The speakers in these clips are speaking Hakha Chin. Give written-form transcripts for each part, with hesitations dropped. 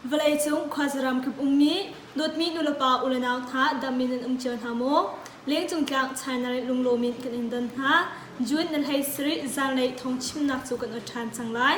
Vawleicung khuazaram kip ummi dawtmi nulepa ulenau hna dam in nan um cio hna maw? Lengcung tlang China le lunglawm in kan in don hna. June na hlei sarih zanlei thawngchimnak cu kan ot ṭhan cang lai.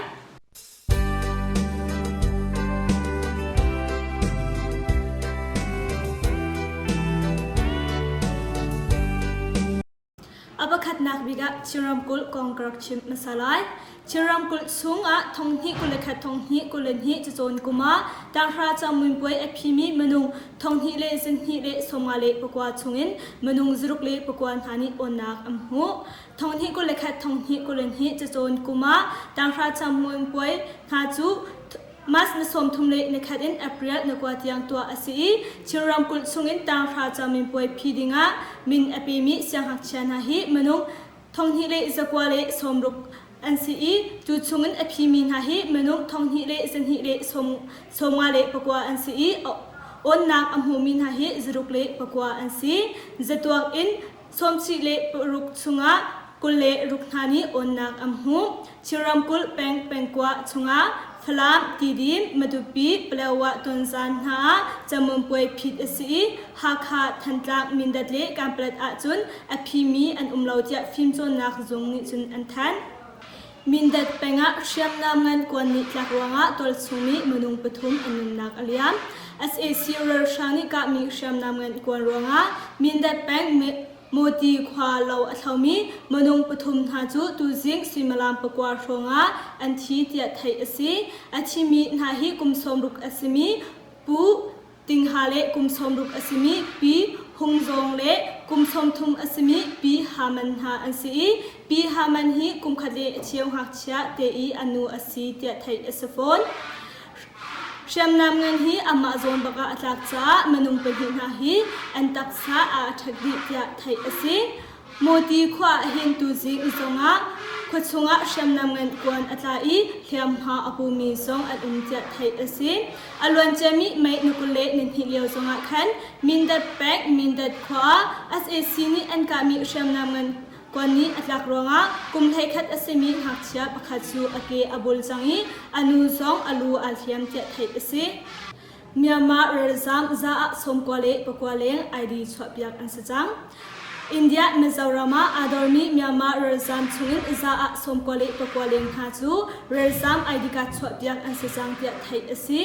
A pakhatnak bik ah Chin ramkulh kong ka rak chim hmasa lai. Chin ramkulh chung ah thonghnih 21 thonghnih 22 cacawn kum ah tanghra camuinpuai a phimi minung thonghnih le zahnih le sawmnga le pakua chungin minung zaruk le pakua hna nih awnnak an hmuh. Thonghnih 21 thonghnih 22 cacawn kum ah tanghra camuinpuai hna cu March ni 30 le nikhat in April ni kua tiang tuah a si i Chin ramkulh chungin tanghra caminpuai phi dingah min a pemi siangngakchia hna hi minung thonghnih le zakua le sawmruk an si i cu chungin a phimi hna hi minung thonghnih le zahnih le sawmnga le pakua an si i awnnak a hmumi hna hi zaruk le pakua an si. Zatuak in Sawmsih le paruk chungah 20 le ruk hna nih awnnak an hmuh. Chin ramkulh peng pengkua chungah Falam, Tidim, Matupi, Palawa, Tonzan hna ah camuampuai phit a si i Hakha, Thantlang, Mindat le Kanpalet ahcun a phimi an um lo tiah fimcawnnak zung nih cun an thanh. Mindat peng ah hriamnam ngan kuan nih tlak ruangah tualchung mi minung pathum an nunnak a liam. Sac ralhrang nih kahmi hriamnam ngan kuan ruangah Mindat peng Mawti khua lo a thlomi minung pathum hna cu tuzing suimilam pakua hrawngah an thi tiah theih a si. A thimi hna hi kum 60 a simi Pu Tingha le kum 60 a simi Pi Hung Zawng le kum 30 a simi Pi Ha Man hna an si i Pi Ha Man hi kum khat le a cheu ngakchia te i a nu a si tiah theih a si fawn. Hriamnam ngan hi amah zawn bak ah a tlak caah minung pahnih hna hi an taksa aa ṭhek dih tiah theih a si. Mawti khua ah hin tuzing zongah khua chungah hriamnam ngan kuan a tla i hliamhma a pumi zong an um tiah theih a si. A luanciami May ni 20 le nihnih lio zongah khan Mindat peng Mindat khua ah sac nih an kahmi hriamnam ngan kuan nih a tlak ruangah kum 11 a simi ngakchia pakhat cu a ke a bul cang i a nu zong a lu aa hliam tiah theih a si. Myanmar ralzaam za ah sawmkua le pakua leng ID chuahpiak an si cang. India Mizoram ah aa dormi Myanmar ralzaam chungin za ah sawmkua le pakua leng hna cu ralzaam ID card chuahpiak an si cang tiah theih a si.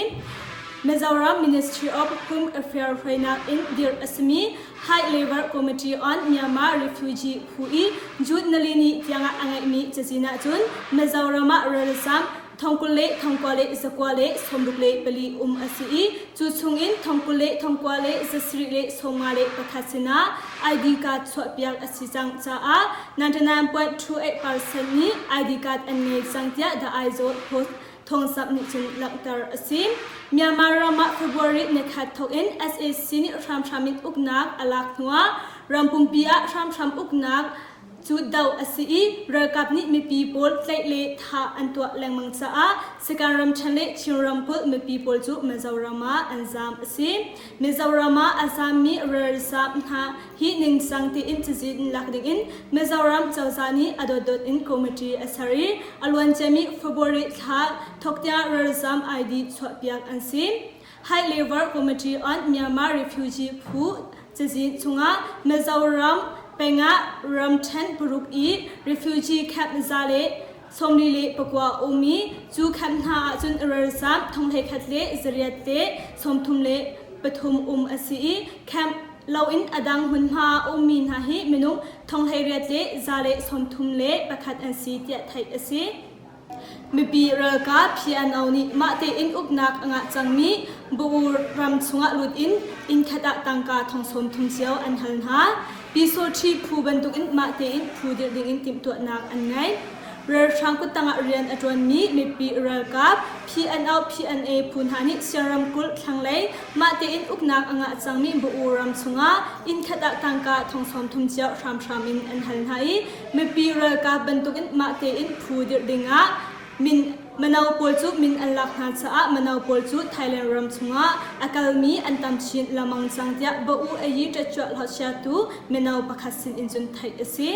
Mizoram Ministry of Home Affairs hruainak in dirh a simi High Level Committee on Myanmar Refugee phu i June nali ni tiangah a ngeihmi cazin ahcun Mizoram ah ralzaam thongkul le thongkua le zakua le sawmruk le pali um a si i cu chungin thongkul le thongkua le zasarih le sawmnga le pakhat sinah ID card chuahpiak a si cang caah 99.28% nih ID card an ngei cang tiah The Aizawl Post thawngzamh nih cun langhter a si. Myanmar ram ah February nikhat thawk in sac nih hramhram in uknak a lak hnuah ram pumpi ah hramhram uknak cu doh a si i ralkap nih mipi pawl tlaih le thah an tuah lengmang caah Sagaing ramṭhen le Chin ramkulh mipi pawl cu Mizoram ah an zaam a si. Mizoram ah a zaammi ralzaam hna hi ningcang tein cazin lak dingin Mizoram cozah nih a dotdot in committee a ser i a luanciami February thla thawk tiang ralzaam ID chuahpiak an si. High Level Committee on Myanmar Refugee phu cazin chungah Mizoram pengah ramṭhen paruk i refugee camp za le sawmli le pakua a um i cu camp hna ahcun ralzaam thonghleikhat le zariat le sawmthum le pathum um a si i camp loin a dang hmunhma a ummi hna hi minung thonghleiriat le za le sawmthum le pakhat an si tiah theih a si. Mipi ralkap PNO nih mah tein uknak a ngah cangmi Bawur ram chungah lut in innkhat ah tangka thong 30 cio an hal hna. Pyisawṭhi phu bantukin mah tein phu dirh dingin timhtuahnak an ngei. Ralhrang kuttang ah rian a ṭuanmi mipi ralkap PNO PNA phu hna nih Sian ramkulh thlanglei mah tein uknak a ngah cangmi Bawur ram chungah innkhat ah tangka thong 30 cio hramhram in an hal hna i Mipi ralkap bantukin mah tein phu dirh dingah min mano pawl cu min an lak hna caah mano pawl cu Thailand ram chungah a kalmi an tam chin lengmang cang tiah Ba-U Ayi ṭatcuah hlawhchiatu mino pakhat sin in cun theih a si.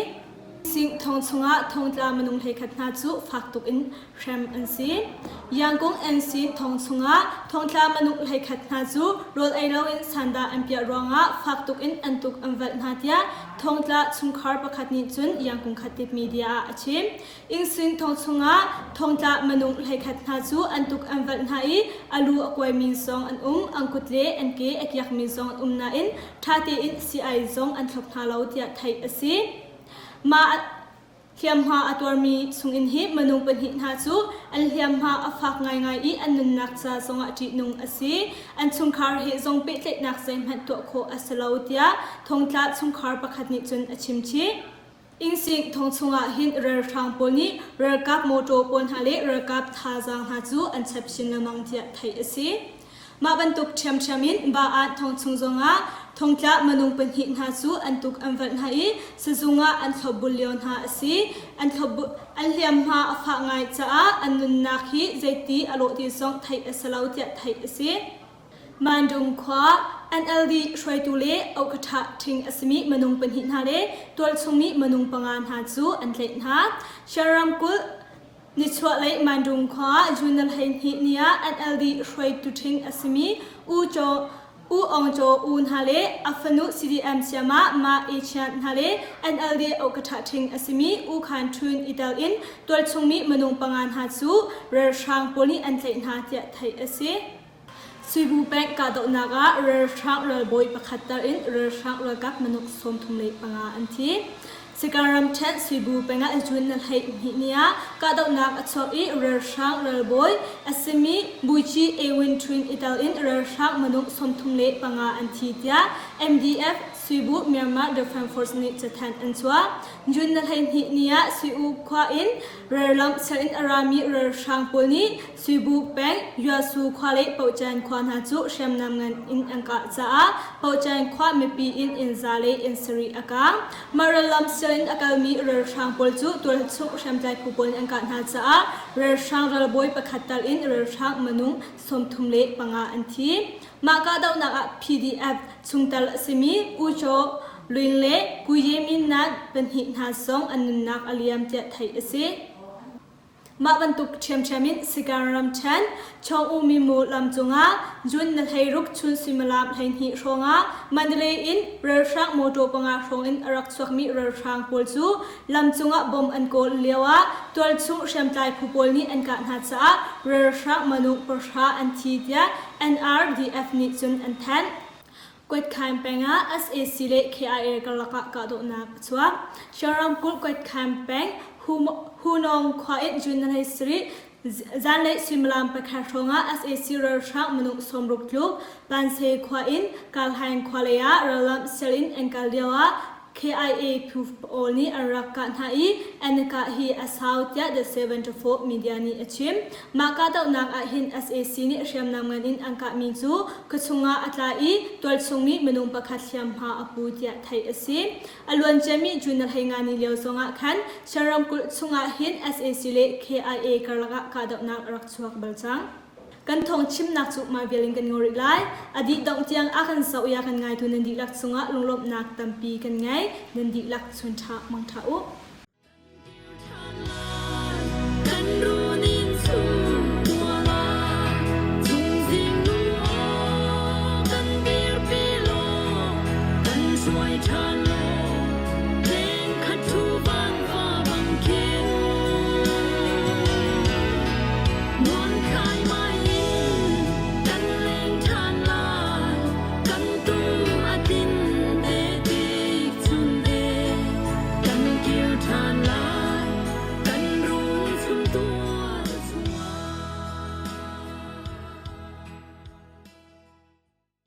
Sing thong chungah thongtla minung 11 hna cu fak tuk in hrem an si. Yangon NC thong chungah thongtla minung 11 hna cu rawl ei loin sandah an piah ruangah fak tuk in an tuk an velh hna tiah thongtla chungkhar pakhat nih cun Yangon Khatip media ah a chim. Insin thong chungah thongtla minung 11 hna cu an tuk an velh hna i a lu a kuaimi zong an um, an kut le an ke a kiakmi zong an um nain ṭha tein sii-ai zong an thlop hna lo tiah theih a si. Mah hliamhma a tuarmi chungin hi minung pahnih hna cu an hliamhma a fak ngaingai i an nunnak ca zongah ṭihnung a si. An chungkhar he zong pehtlaihnak zeihmanh tuah khawh a si lo tiah thongtla chungkhar pakhat nih cun a chim chih. Innsing thong chungah hin ralhrang pawl nih ralkap mawṭaw pawl hna le ralkap thazaang hna cu an chap chin lengmang tiah theih a si. Mah bantuk ṭhiamṭhiam in Ba-an thong chung zongah thongtla minung pahnih hna cu an tuk an valh hna i sazung ah an thlopbul lio hna a si. An thlopbul an hliamhma a fah ngai caah an nunnak hi zeiti a lawh ti zong theih a si lo tiah theih a si. Mandung khua NLD hruaitu le ohkaṭha ṭhing a simi minung pahnih hna le tualchung mi minung panga hna cu an tlaih hna. Shan ramkulh nichuahlei Mandung khua ah June 12 ni ah NLD hruaitu ṭhing a simi U Chaw U Aung Chaw U hna le a fanu CDM sayamah Ma E Chian hna le NLD ohkaṭha ṭhing a simi U Khan Htun i tel in tualchung mi minung panga hna cu ralhrang pawl nih an tlaih hna tiah theih a si. Suibu peng kahdohnak ah ralhrang ralbawi pakhat tar in ralhrang ralkap minung 35 an thi. Sagaing ramṭhen Suibu peng ah June na 12 ni ah kahdohnak a chuak i ralhrang ralbawi a simi Buici Ewin Twin i tel in ralhrang minung 35 an thi tiah MDF Suibu Myanmar Defense Force nih cathanh an chuah. June na 12 ni ah Suiu khua in ralram ser in a rami ralhrang pawl nih Suibu peng Yuasu khua le Pocan khua hna cu hriamnam ngan in an kah caah Pocan khua mipi in inn za le inn sarih a kaang. Mah rallam sial in a kalmi ralhrang pawl cu tualchung hriamtlai phu pawl nih an kah hna caah ralhrang ralbawi pakhat tal in ralhrang minung 35 an thi. Mah kahdohnak ah PDF chungtel a simi U Kyaw Lwin le Ku Ye Min Nat pahnih hna zong an nunnak a liam tiah theih a si. Mah bantuk ṭhiamṭhiam in Sagaing ramṭhen Chawng-U Mimu lam cungah June na 16 chun suimilam 12 hrawngah Mandalay in ralhrang mawṭaw panga hrawng in a rak chuakmi ralhrang pawl cu lam cungah bom an kawl lioah tualchung hriamtlai phu pawl nih an kah hna caah ralhrang minung pahra an thi tiah NRDF nih cun an thanh. Kuatkhain peng ah sac le KIA karlak ah kahdohnak a chuak. Shan ramkulh Kuatkhain peng Hunong khua in June 27 zanlei suimilam pakhat hrawng ah sac ralhrang minung 60 tluk Panse khua in Kalhain khua lei ah rallam sial in an kal lio ah KIA phu pawl nih an rak kah hna i an kah hi a sau tiah The 74 Media nih a chim. Mah kahdohnak ah hin sac nih hriamnam ngan in an kahmi cu khuachung ah a tla i tualchung mi minung pakhat hliamhma a pu tiah theih a si. A luanciami June 15 ni lio zongah khan Shan ramkulh chungah hin sac le KIA karlak ah kahdohnak a rak chuak bal cang. Kan thawng chimnak cu mah vial in kan ngol rih lai. A dih dongh tiang a kan zoh i a kan ngaitu nan dihlak cungah lunglawmhnak tampi kan ngei. Nan dihlak chun ṭha mangṭha u.